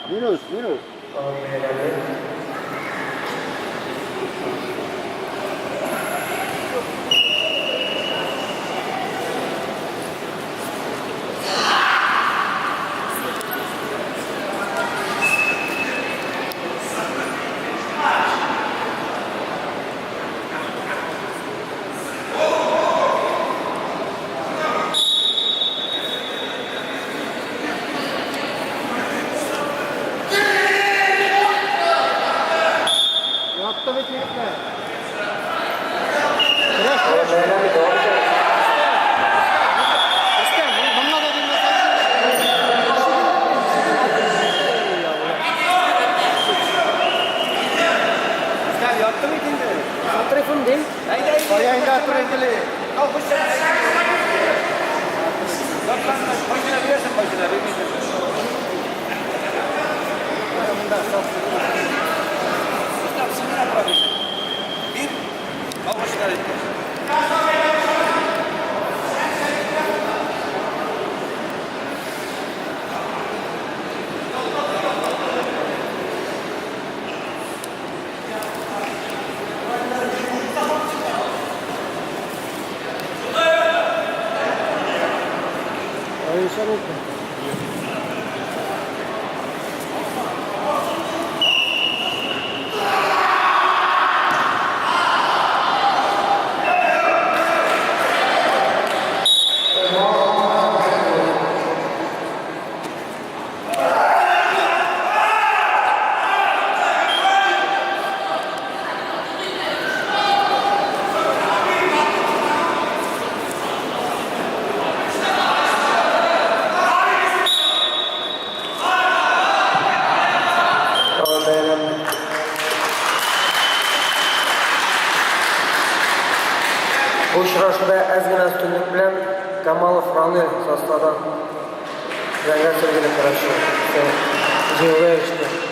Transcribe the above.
Минус, минус. Ятты бит егетләр. Көрәш, көрәш. Бәйрәм дәвам итә. Рөстәм, моннан да димле. Рөстәм, ятты бит инде. Трифун дим. Кая инде атыр инде. Ayşe oldu. Бәйрәм. Бу очрашуда әз генә өстенлек белән Камалов Ранил составдан зәңгәр сөлгеле көрәшче җиңүгә иреште.